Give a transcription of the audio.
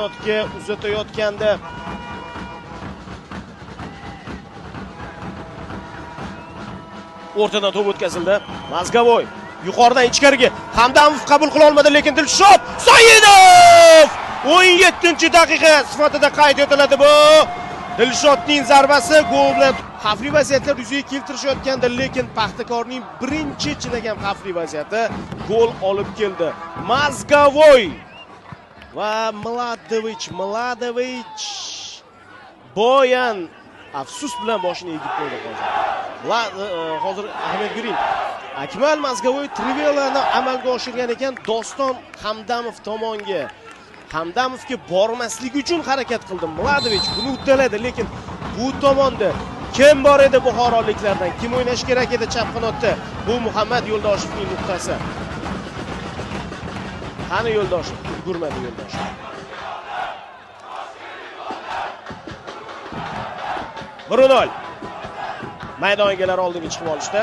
Qanotga uzatayotganda o'rtadan to'p o'tkazildi. Mazgavoy yuqoridan ichkariga, Hamdamov qabul qila olmadi, lekin Dilshod Saidov 17-daqiqa sifatida qayd etiladi bu. Dilshodning zarbasi gol bilan xavfli vaziyatlar yuzaga keltirishayotgandi, lekin Paxtakorning birinchi chinakam xavfli vaziyati gol olib keldi. Mazgavoy va Mladovich Boyan afsus bilan boshini egib qo'ydi hozir. Hozir ahamiyat bering. Akmal Mazgavoy trivelani amalga oshirgan ekan Doston Hamdamov tomonga. Hamdamovga bormasligi uchun harakat qildi. Mladovich buni uddaladi, lekin bu tomonda kim bor edi buxoroliklardan? Kim o'ynash kerak edi chap qanotda? Bu Muhammad Yo'ldoshevning nuqtasi. Qani Yo'ldoshev? Ulgurmadi Yo'ldoshev. 1-0. Maydon egalari oldinga chiqib olishdi.